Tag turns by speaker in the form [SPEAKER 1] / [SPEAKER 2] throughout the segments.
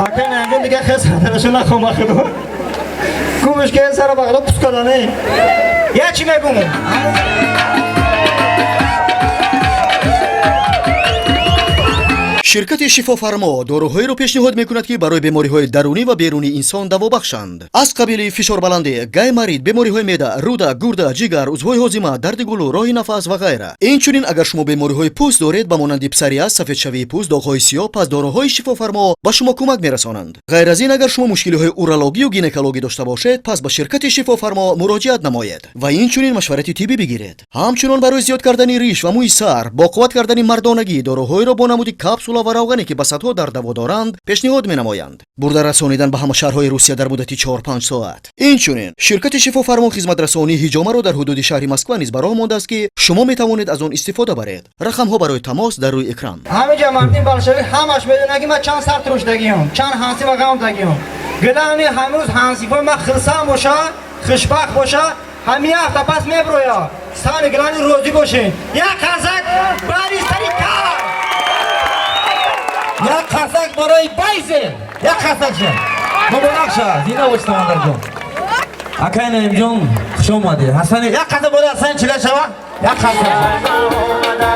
[SPEAKER 1] Ака наимҷон дига хес хадарашу нахом ба худо. Гумш ки сара ба худо пускадане. Я чӣ мегум?
[SPEAKER 2] Ширкати Шифофармо доруҳоеро пешниҳод мекунад, ки барои бемориҳои дарунӣ ва берунии инсон даво бахшанд, аз қабили фишорбаландӣ, гайморит, бемориҳои меъда, рӯда, гурда, ҷигар, узвҳои ҳозима, дарди гулӯ, роҳи нафас ва ғайра. Инчунин, агар шумо бемориҳои пӯст доред, ба монанди псориаз, сафедшавии пӯст, доғҳои сиёҳ, пас доруҳои Шифофармо ба шумо кӯмак мерасонанд. Ғайр аз ин, агар шумо мушкилиҳои урологию гинекологӣ дошта бошед, пас ба ширкати Шифофармо муроҷиат намоед ва инчунин машварати тиббӣ бигиред. Ҳамчунон барои зиёд кардани риш ва мӯи сар, боқувват кардани мардонагӣ доруҳоеро бо намуди капсула ва равғане, ки ба садҳо дард даво доранд, пешниҳод менамоянд. Бурда расонидан ба ҳама шаҳрҳои Русия дар муддати 4-5 соат. Инчунин ширкати Шифофармо хизматрасонии ҳиҷомаро дар ҳудуди шаҳри Москва низ ба роҳ мондааст, ки шумо метавонед аз он истифода баред. Рақамҳо барои тамос дар рӯи экран.
[SPEAKER 1] Ҳамиҷа мардин болшевик ҳамаш медонад, ки ман чанд сар турушдагиём, чанд ҳансифа ғамдагиём. Гилани ҳамрӯз ҳансифои ман хирсан боша, хушбахт боша, ҳамин ҳафта пас меброя. Сани гилани розӣ бошен. Як қарсак бари сари кар.
[SPEAKER 3] Як қарсак барои Байзе, як қарсак ша. Муборак ша, зинда бош, Самандарҷон. Акай Наимҷон, хуш омадӣ. Ҳасани, як қарсак барои Ҳасани Чила шава, як қарсак ша.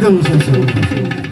[SPEAKER 4] Зинда бошед.